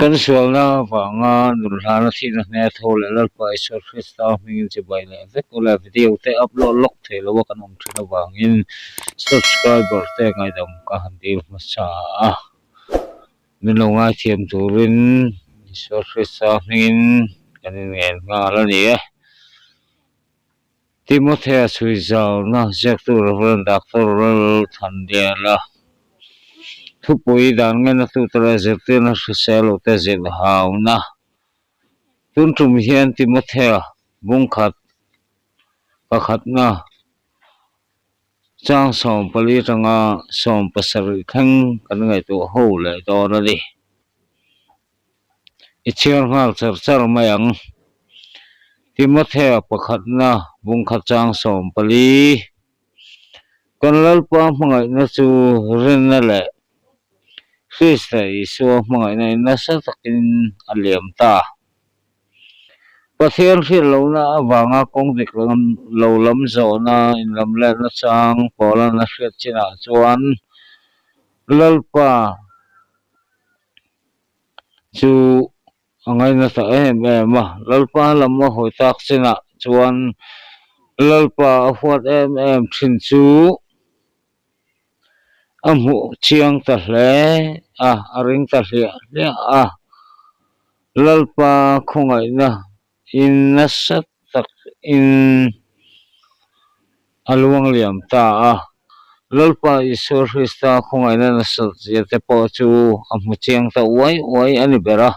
Kan sualna avanga nun hlana thihna hne tho leh Lalpa Isua Krista hmingin chibai leh vek ula video te upload lawk thei lo a kan awm thin avangin subscriber te ngaihdam ka han dil hmasa a, min lo ngaithiam turin Isua Krista hmingin kan inngen nghal a ni e. Timothea chhui zauna ziaktu Rev. Doctor Lalthanliana thupui dan ngaina tute leh zirtirna hrisel lo te zilh hauna. Tun tum hian Timothea bungkhat pakhatna chang 14 atanga 17 thleng kan ngaihtuah ho leh dawn a ni. I chhiar nghal char char mai ang. Timothea pakhatna bungkhat chang 14, Kan Lalpa hmangaihna chu rinna leh Krista Isua hmangaihna in nasa takin a liam ta. Pathian hriat lohna avanga kawng dik lo lam zawhna inlamletna chang Paula'n a hriat chinah chuan Lalpa Chu a ngaina ta em em a, Lalpa lam a hawi tak chinah chuan Lalpa a huat em em thin chu a hmuh chiang ta hle a, a ring ta hliah hliah a. Lalpa khawngaihna in nasa tak in a luang liam ta a, Lalpa Isua Krista khawngaihna nasat zia te pawh chu a hmu chiang ta uai uai a ni ber a.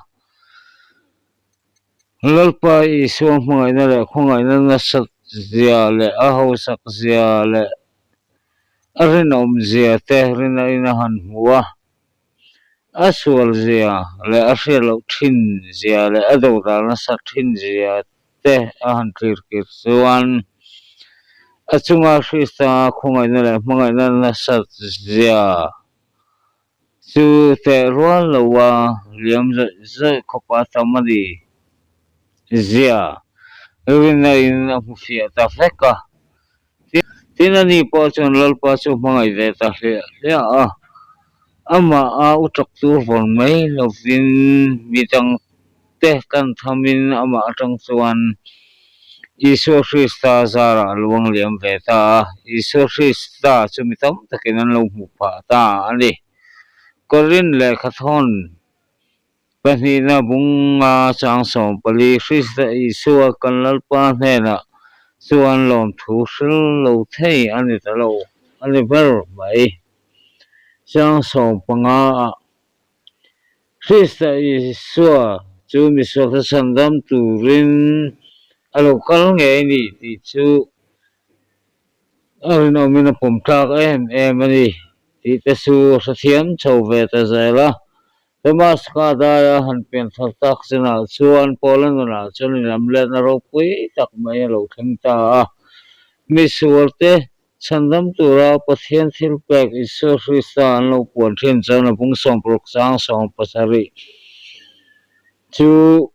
Lalpa Isua hmangaihna leh khawngaihna nasat zia leh a hausak zia leh a rinawm zia te rinna in a han hmu a. A sual zia leh a hriat loh thin zia leh a dodal nasa thin zia te a han tlir kir chuan a chunga Krista khawngaihna leh hmangaihna nasat zia chu teh rual loa liam zawih zawih khawpa tam a ni zia rinna in a hmu fiah ta vek a. Tin, ani pawh chuan Lalpa chu hmangaih ve ta hliah hliah a, amah a u tawk tur vawn mai lovin mi dangte kan thamin amah atang chuan Isua Krista zarah a luang liam ve ta a, Isua Krista chu mi tam takin an lo hmuh phah ta a ni. Korin lehkhathawn Pahnihna bunga chang 14 Krista Isua kan Lalpa hnenah chuan lawmthu hril lo thei a ni ta lo a ni ber mai. Chang 15 ah Krista Isua chu misualte chhandam turin a lo kal ngei a ni tih chu a rinawmin a pawm tlak em em a ni tih te chu a hrethiam chho ve ta zel a. Damaska daia han pian thar tak chinah chuan Paula nunah chuan inlamletna ropui tak mai a lo thleng ta a. Misualte chhandam tura Pathian thil pek Isua Krista an lo puan thin chuan a bung 60 chang 17 chu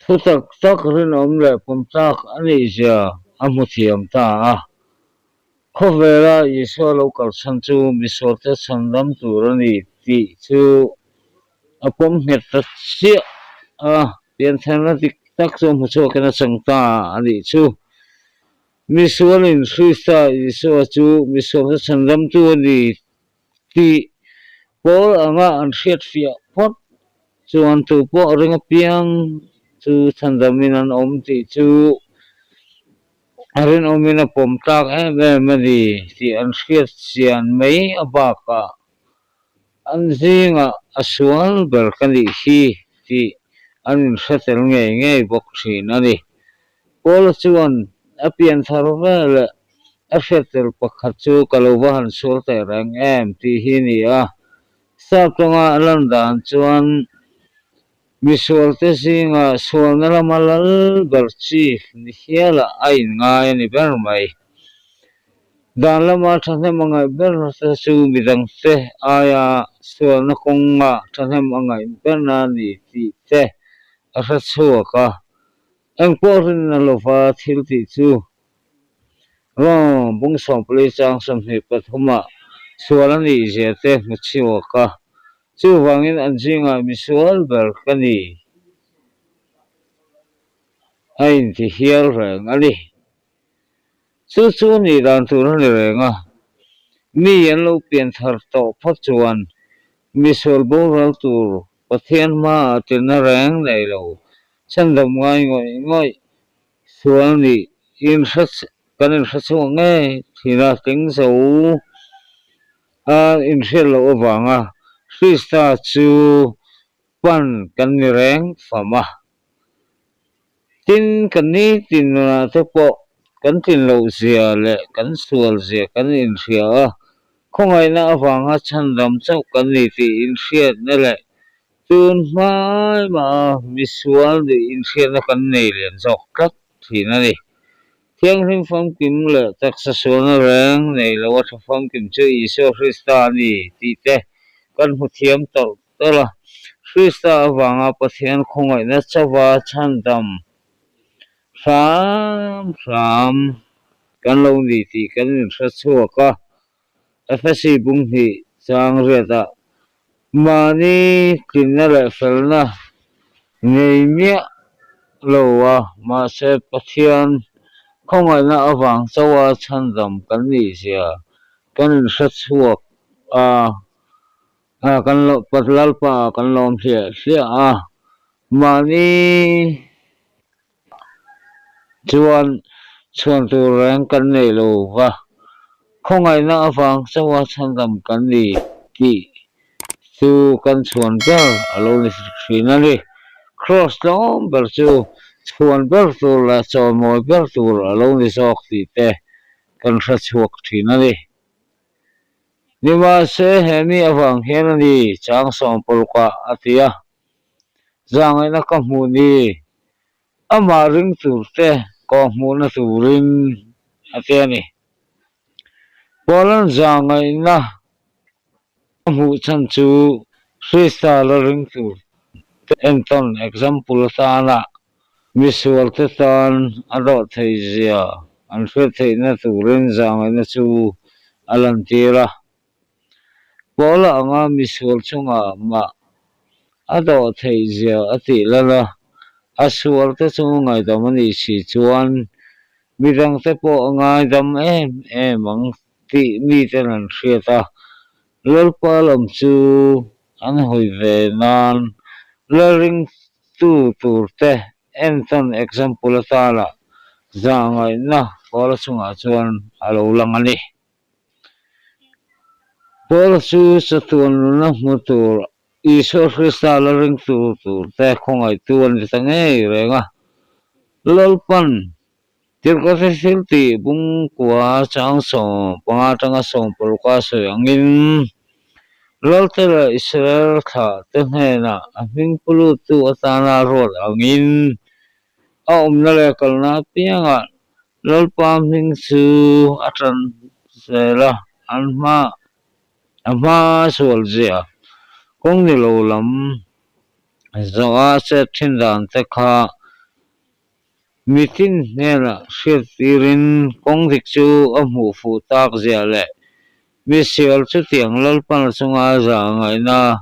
Thu tak tak rinawm leh pawm tlak a nih zia a hmu thiam ta a. Khawvela Isua lo kalchhan chu misualte chhandam tur a ni tih chu a pawm nghet ta chiah a, piantharna dik tak chu a hmu chhuakin a chang ta a nih chu. Misualin Krista Isua chu misualte chhandamtu a ni tih pawl anga an hriatfiah phawt chuan tu pawh ring apiang chu chhandamin an awm tih chu a rinawmin a pawm tlak em em a ni tih an hriat chian mai a bakah an zingah a sual ber ka nih hi tih an inhre tel ngei ngei bawk thin a ni. Paula chuan a pian thar veleh a hriat tel pakhat chu ka lo va han sual teh reng em tih hi a ni a. Sap tawnga a lan dan chuan misualte zingah sualna lama lal ber chief ni hialah a inngai a ni ber mai. Dan lama thahnem a ngaih ber te chu midangte aia sualna kawnga thahnem a ngaih berna a ni tih te a hre chhuak a. Eng pawh rinna lova thil tih chu Rom bung 14 chang 23 ah sual a nih zia te hmu chhuak a. Chuvangin an zingah misual ber ka ni a inti hial reng a ni. Chu chu nih dan tur a ni reng a, mi an lo pian thar tawh phawt chuan misual boral tur Pathian hmaah tirna reng nei lo, chhandam ngai ngawih ngawih sual nih inhre kan inhre chhuak ngei thin a, tling zo a inhriat loh avanga Krista chu pan kan ni reng fam a. Tin, kan nitin nunah te pawh kan tlin loh zia leh kan sual zia kan inhria a, khawngaihna avanga chhandam chauh kan ni tih inhriatna leh tun hmai maha misual nih inhriatna kan nei lian zawk tlat thin a ni. Thianghlim famkim leh taksa sualna reng nei lo a tha famkim chu Isua Krista a ni tih te kan hmu thiam tawlh tawlh a. Krista avanga Pathian khawngaihna chauha chhandam hram hram kan lo ni tih kan inhre chhuak a. Efesi bunghnih chang riatah Mahni tlinna leh felna ngei miah lo a, mahse Pathian khawngaihna avang chauha chhandam kan nih zia kan inhre chhuak a, kan Lalpa kan lawm hliah hliah a, mahni Chuan chhuan tur reng kan nei lo va, khawngaihna avang chauha chhandam kan ni tih chu kan chhuan ber a lo ni thin a ni. Kraws tlawm ber chu chhuan ber tur leh chawimawi ber tur a lo ni zawk tih te kan hre chhuak thin a ni. Nimahse he mi avang hian a ni chang sawm parukah a ti a. Zangaihna ka hmuh ni, amah ring tur te kawh hmuhna turin a ti a ni. Paula'n zangaihna a hmuh chhan chu Krista la ring tur te entawn, example, atana misual te tan a dawh theih zia an hriat theihna turin zangaihna chu a lantir a. Paula anga misual chungah mah a dawh theih zia a tih lal a, a sual te chu ngaidam a nih si chuan midang te pawh a ngaidam em em ang tih miten an hriat a, Lalpa lam chu an hawi ve nan la ringtu tur te entawn example atana zahngaihna Paula chungah chuan a lo lang a ni. Paula chu chatuan nuna hmu tur Isua Krista la ringtu turte khawngaihtu a ni ta ngei reng a. Lalpan Tirhkohte thil tih bungkua chang 15 atanga 16 a sawi angin, Lalte leh Israel thlahte hnenah a hming pu luttu atana ruat angin a awmna leh kalna apiangah Lalpa hming chu a tan zel a, an hma a hma sual zia kawng ni lo lam zawha chet thin dan te kha mitin hnenah hriat tirin kawng dik chu a hmuh fuh tak zia leh misual chutiang Lalpan chunga zah ngaihna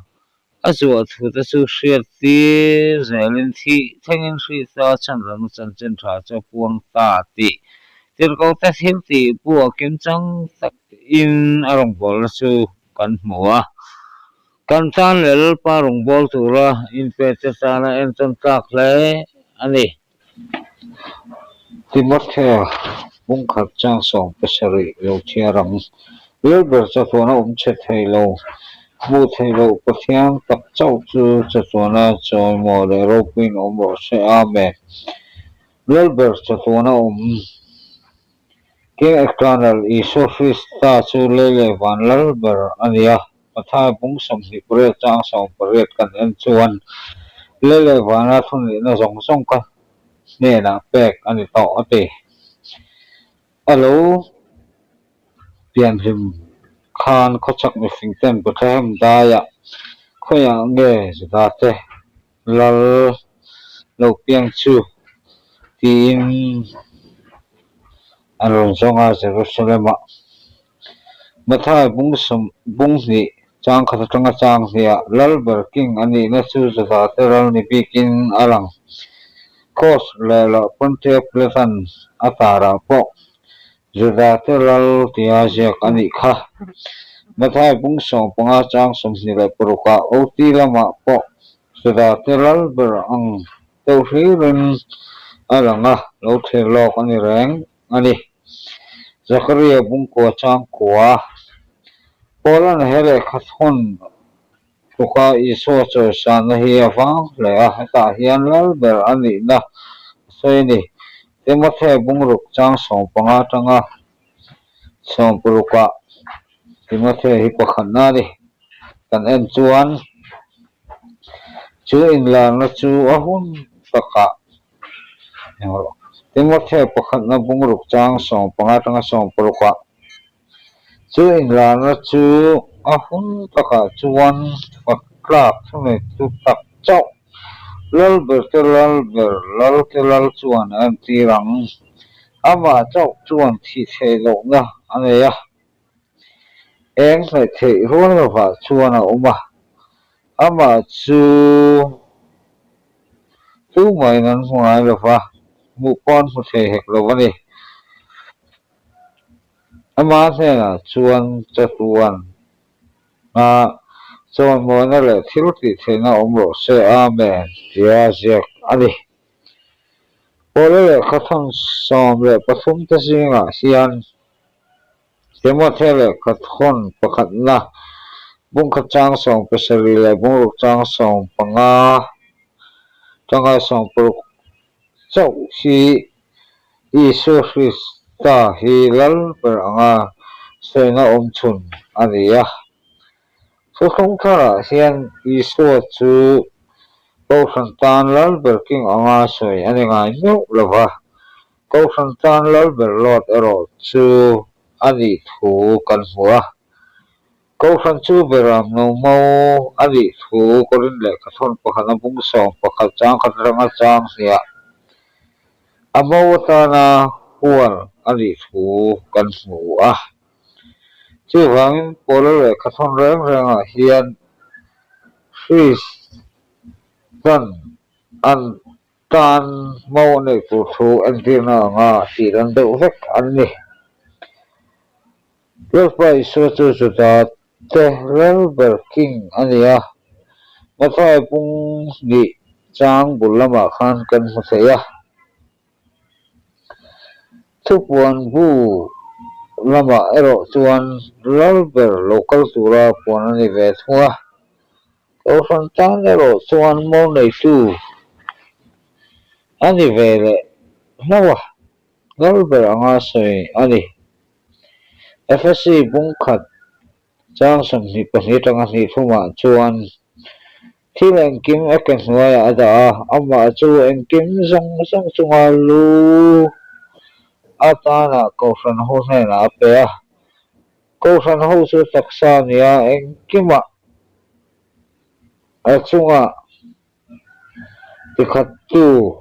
A zuah thu te chu hriat tir zelin thih thlengin Krista chhanrana chanchin tha chu a puang ta tih Tirhkohte thil tih buah kimchang takin a rawngbawlna chu kan hmu a. Kan tan leh Lalpa rawngbâwl tura inpete tana entawn tlak hle a ni. Timothea bungkhat chang 17 lo chhiar ang. Lalber chatuana awm chhe thei lo, hmuh theih loh Pathian tak chauh chu chatuana chawimaw leh ropuiin awm rawh se. Amen. Lalber chatuana awm King Eternal Isua Krista chu lei leh van Lalber a ni a. Pathai bung 28 chang 18 kan en chuan lei leh vana thunihna zawng zawng ka hnenah pek a ni tawh a ti. A lo pianhlim khan khawchhak mifing ten Bethlehem daiah khawiah nge Juda te lal lo piang chu tiin an rawn zawng a Jerusalem-ah. Mathai bung 2. Chang khat atanga chang hniah Lalber King a nihna chu Judate ral ni bikin a lang. Kraws leh loh Pontia Pilatan a tarah pawh Judate lal tia ziak a nih kha. Mathai bung 15 chang 26 ah OT lamah pawh Judate lal ber ang deuh hlirin a lang a, lo thlir lawk a ni reng a ni. Zakaria bungkua chang kua Paula'n he lehkha thawn tluka Isua chawisanna hi a vang hle a, hetah hian lal ber a nihna a sawi a ni. Timothea bungruk chang 15 atanga 16 ah Timothea hi pakhatna a ni. Kan en chuan chu inlarna chu a hun takah Timothea pakhatna bungruk chang 15 atanga 16 ah Chu inlarna chu a hun takah chuan fak tlak thuneitu tak chauh Lalber te Lalber, Lal te Lal chuan a entir ang. Amah chauh chuan thih theih lohna a nei a, eng hnaih theih rual lovah chuan a awm a, amah chu tumahin an hmu ngai lova, hmuh pawh an hmu thei hek lo a ni. Ama hnenah chuan chatuan a chawnmawina leh thil tih theihna awm rawh se, Amen, tia ziak a ni. Paula lehkha thawn 13 te zingah hian Timothea lehkha thawn pakhatna bungkhat chang 17 leh bungruk chang 15 tanga 16 chauh hi Isua Krista hi lal ber anga sawina awm chhun a ni a. Thuthlung tharah hian Isua chu Kohhran tan lal ber king anga sawi a ni ngai meuh lo va, Kohhran tan lal ber lawt erawh chu a nih thu kan hmu a. Kohhran chu beram no mo a nih thu Korin lehkha thawn pakhat a bung 11 chang khat atanga chang hniah a mo atana hual a nih thu kan hmu a. Chuvangin Paula lehkha thawn reng rengah hian Kristan an Tan mo neih tur thu entirna anga tih lan deuh vek an ni. Lalpa Isua chu Juda te Lalber King a ni a, Mathai bung hnih chang bul lamah khan kan hmu thei a. Thupuan bu lamah erawh chuan Lalber lo kal tura puan a ni ve thung a. Kohhran tan erawh chuan mo neitu a ni ve leh hlauh a, lal ber anga sawi a ni. Efesi bungkhat chang 22 atanga hnih thumah chuan thil engkim a ke hnuaiah a dah a, amah chu engkim zawng zawng chunga lu atana kohhran ho hnenah a pe a. Kohhran ho chu taksa nia engkimah a chungah tikhattu,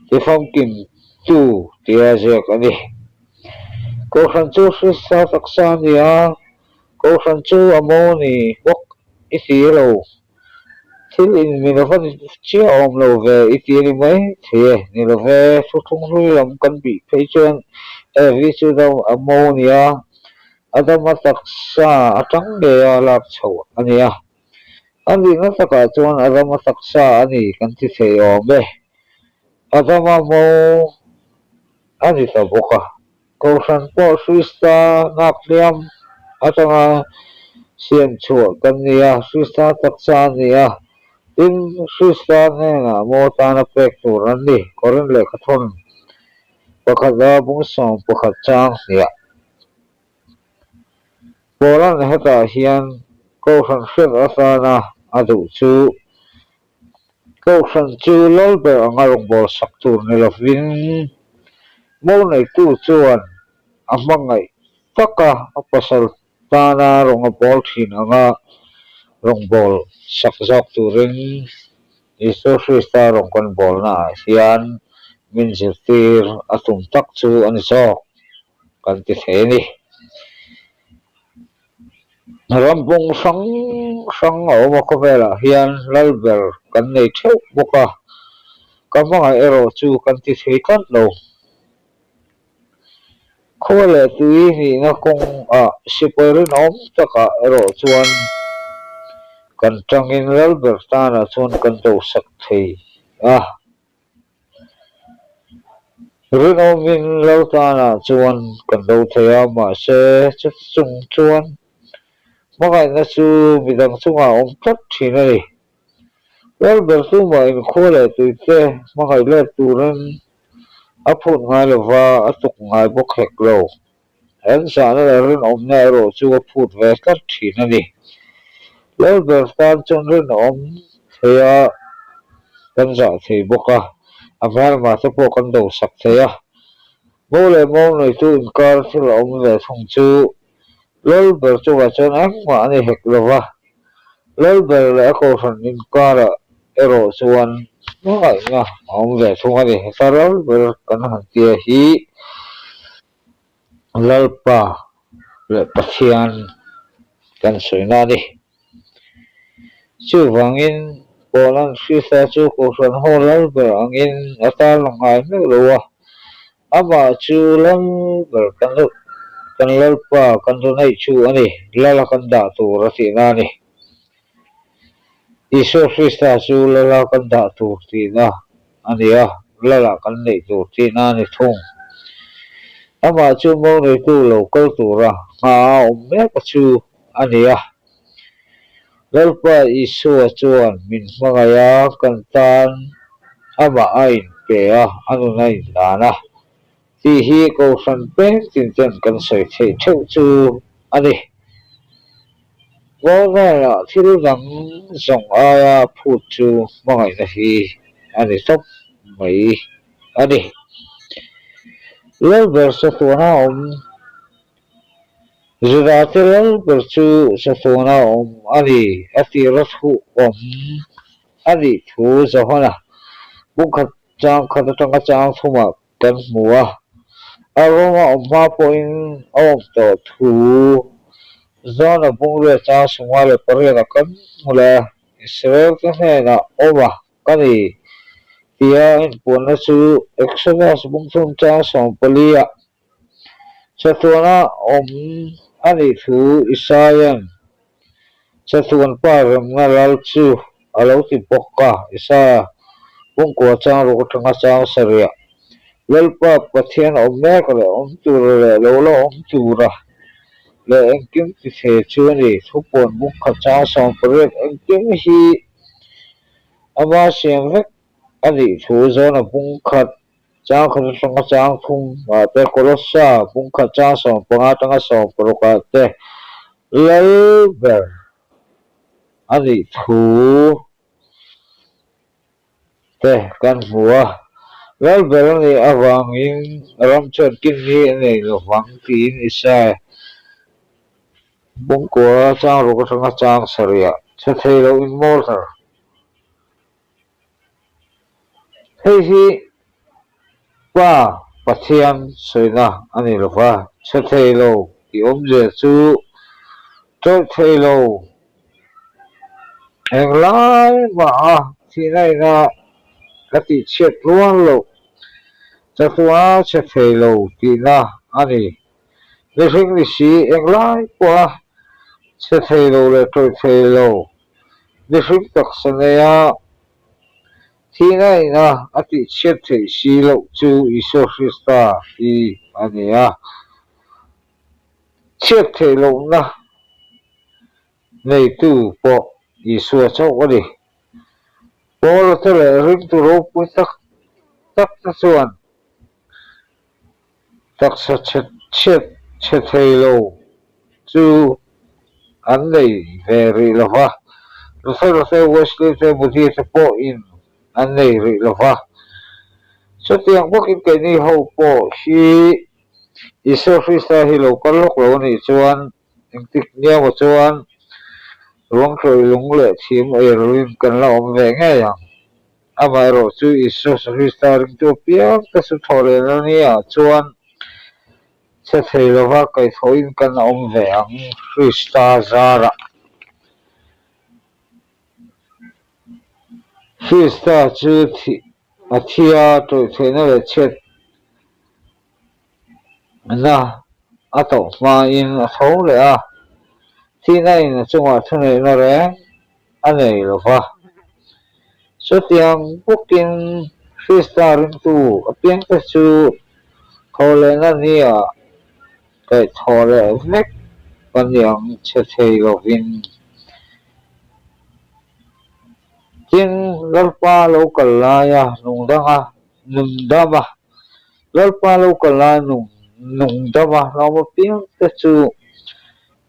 tifamkimtu tia ziak a ni. Kohhran chu Krista taksa nia, Kohhran chu a maw ni bawk i ti lo. Thil inmi lova ni chiah awm lo ve i ti a ni mai thei e. Ni lo ve, thuthlung hlui lam kan bih phei chuan Evi chu a maw nia, Adama taksa atang ngeia lak chhoh a ni a. A nihna takah chuan Adama taksa a ni kan ti thei awm e. Adama maw a ni ta bawk a. Kohhran pawh Krista nghak hliam atanga siam chhuah kan ni a, Krista taksa a ni a, tin, Krista hnenah maw tana pek tur an ni, Korin lehkha thawn pakhat a bung 11 chang hniah. Paula'n hetah hian Kohhran hriat atana a duh chu Kohhran chu Lalber anga rawngbâwl sak tur ni lovin, mo neitu chuan a hmangaih taka a pasal tana rawng a bâwl thin anga rawngbâwl sak zâwk turin Isua Krista rawng kan bâwlnaah hian min zirtîr a tum tak chu a ni zâwk kan ti thei a ni. Ram bung hrang hrang a awm a, khawvelah hian lal ber kan nei theuh bawk a, ka hmangaih erawh chu kan ti thei tlat lo. Khua leh tui nihna kawngah sipai rinawm takah erawh chuan kan tangin lal ber tanah chuan kan dosak thei a. Rinawmin lal tanah chuan kan do thei a, mahse chuti chung chuan hmangaihna chu midang chungah a awm tlat thin a ni. Lal ber tumah inkhua leh tuite hmangaih let turin a phut ngai lo va, a tuk ngai bawk hek lo. An zahna leh rinawmna erawh chu a phut ve tlat thin a ni. Lal ber tan chuan rinawm thei a, kan zah thei bawk a, a hmelma te pawh kan do sak thei a. Mo leh mo neitu inkar thil a awm ve thung chu Lal ber chungah chuan engmah a ni hek lo va, Lal ber leh a kohhran inkarah erawh chuan hmangaihna a awm ve thung a ni. Heta Lal ber kan han tia hi Lalpa leh Pathian kan sawina a ni. Chuvangin Paula'n Krista chu kohhran ho Lal ber angin a tarlang ngai meuh lo a, Amah chu lal ber kan kan Lalpa kan rawn chu a ni, Lala kan dah tur a tihna a ni. Isua Krista chu Lala kan dah tur tihna a ni a, Lala kan neih tur tihna a ni thung. Amah chu mo neitu lo kal tura hma a awm mek a chu a ni a. Lalpa Isua chuan min hmangaih a, kan tan amah a inpe a, a nun a inlan a tih hi Kohhran peng tin ten kan sawi theih theuh chu a ni. Boral-ah thil dang zawng aia phut chu hmangaihna hi a ni tawp mai a ni. Lalber chatuana awm Juda te lal ber chu chatuana awm a ni a tira thu awm a nih thu Johana bungkhat chang khat atanga chang thumah kan hmu a, a rawng a awm hma pawhin a awm tawh thu Johana bungriat chang 58 kan hmu leh a, Israel te hnenah awm a ka ni tia a inpuanna chu Exodus bungthum chang 14 ah Chatuana awm a nih thu Isaia'n chatuan pa remna lal chu a lo ti bawk a, Isaia pungkua chang ruk atanga chang sarih Lalpa Pathian awm mek leh awm tura leh lo la awm tura leh engkim ti thei chu a ni. Thupuan bungkhat chang 18 engkim hi ama siam vek a nih thu zawna bungkhat Chang khat atanga chang thum ah te, Kolossa bungkhat chang 15 atanga 16 ah te lal ber a nih thu te kan hmu a. Lal ber a nih avangin ram chuan kin hi a nei lo vang tiin Isaia bungkua chang ruk atanga chang sarih ah chhe thei lo immortal. Hei hi Pa Pathian sawina a ni lo va, chhe thei lo tih awmzia chu tawih thei lo englai maha thihna ina ka tihchhiat rual loh chatuah chhe thei lo tihna a ni. Mihring ni si englai pawha chhe thei lo leh tawih thei lo Mihring taksa neia thihna ina a tihchhiat theih si loh chu Isua Krista hi a ni a. Chhiat theih lohna neitu pawh Isua chauh a ni. Paula te leh ringtu ropui tak tak te chuan Taksa chhe chhiat chhe thei lo chu an nei ve rih lo va, Luther te, Wesley te, Moody te pawhin an nei rih lo va. Chutiang bawkin keini ho pawh hi Isua Krista hi lo kal lawk lo a nih chuan engtik niamaw chuan ruangtawih lung leh thim eiruin kan la awm ve ngei ang. Amaherawh chu Isua Krista ringtu apiang te chu thawh leh na ni ah chuan Chhe thei lova kaihthawhin kan awm ve ang Krista zarah. Krista chu a thi a, tawihtheihna leh chhiatna a tawh hmain a tho leh a, thihna in a chungah thuneihna reng a nei lo va. Chutiang bawkin Krista ringtu apiangte chu thawhlehna nia kaihthawh leh vek kan ni ang che thei lovin. Tin, Lalpa lo kal laia nungdanga nundama Lalpa lo kal laia nungdama hlawm apiangte chu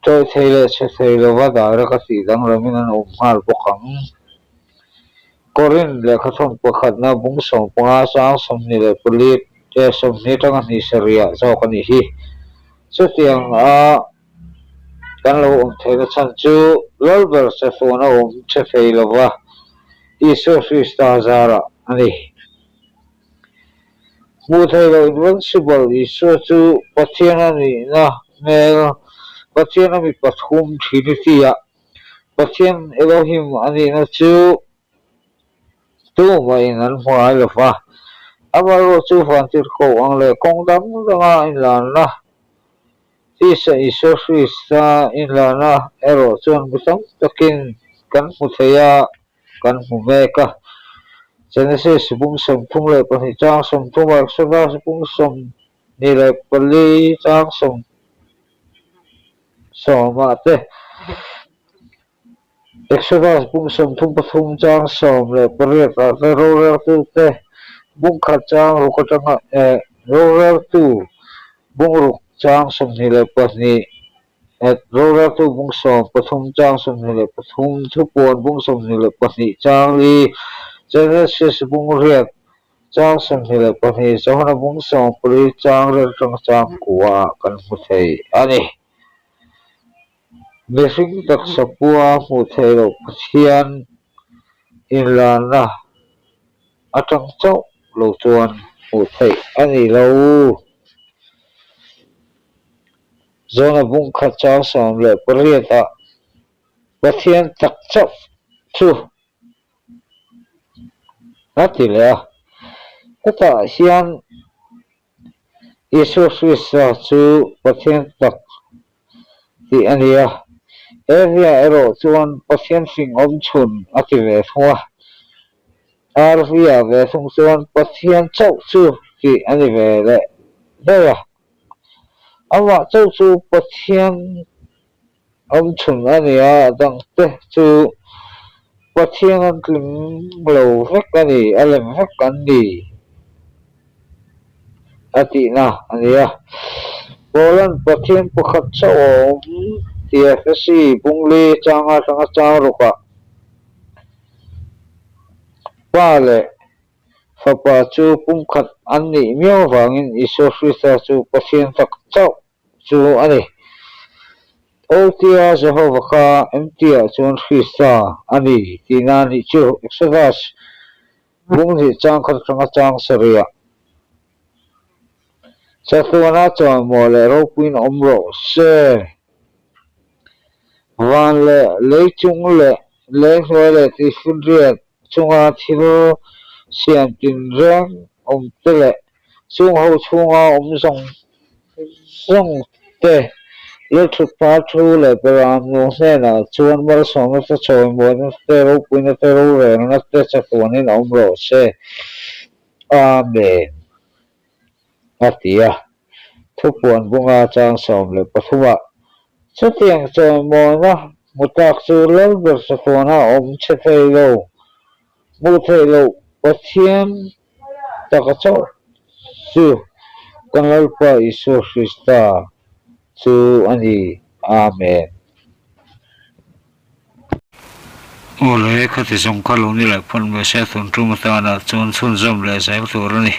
Chawi thei leh chhe thei lova direct a tih danglamin an awm nghal bawk ang. Korinth lehkhathawn pakhatna bung 15 chang 24 eh 20 atanga hnih sarihah zawk a nih hi. Chutiang a kan lo awm theihna chhan chu Lalber chatuan a awm chhe thei lova Isua Krista zarah a ni. Hmuh theih loh invincible Isua chu Pathian a nihna hmel, Pathian a mi pathum Trinity ah Pathian Elohim a nihna chu tumahin an hmu ngai lo va. Amaherawh chu vantirhkoh ang leh kawng dang danga inlanna tisa Isua Krista inlanna erawh chuan mi tam takin kan hmu thei a. Kan hmu mek a, Genesis bung 32 chang 30 ah Exodus bung 24 chang 10 ah te, Exodus bung 33 chang 18 ah te roreltu te bung khat chang ruk atanga eh roreltu bung ruk chang 22 Roreltu bung 13 chang 23, Thupuan bung 22 chang li, Genesis bung riat chang 22, Johana bung 14 chang riat atanga chang kua ah kan hmu thei a ni. Mihring taksa pua hmuh theih loh Pathian inlarna atang chauh lo chuan hmuh theih a ni lo. Zawna bung khat chang 18 ah Pathian tak chauh chu a ti leh a. Hetah hian Isua Krista chu Pathian tak tih a ni a, Evia erawh chuan Pathian fing awmchhun a ti ve thung a. Arvia ve thung chuan Pathian chauh chu tih a ni ve leh daih a. Amah chauh chu Pathian awmchhun a ni a, a dangte chu Pathian an tling lo vek a ni, a lem vek an ni a tihna a ni a. Paula'n Pathian pakhat chauh a awm tih Efesi bungli changa atanga chang rukah Pa leh Fapa chu pumkhat an nih miau vangin Isua Krista chu Pathian tak chauh chu a ni. OT-a Jehova kha MT-ah chuan Krista a ni tihna a nih chu. Exodus bung hnih chang khat atanga chang sarihah Chatuana chawimaw leh ropuiin awm rawh se. Van leh lei chung leh lei hnuai leh tuifinriat chunga thil siam tinreng awm te leh chung ho chhunga awm zawng zawng te lalthutpa thu leh Beramnu hnenah chuan malsawmna te chawimawina te ropuina te rorelna te chatuanin awm rawh se. Amen. A ti a. Thupuan bunga chang 13 ah chutiang chawimawina hmu tlak chu Lalber chatuana awm chhe thei lo, hmuh theih loh Pathian taka chauh chu kan Lalpa Isua Krista chu a ni. Amen. Aw le, khati zawng kha lo ni leh phawt mai se, tun tum atana chuan chhunzawm leh zel tur a ni.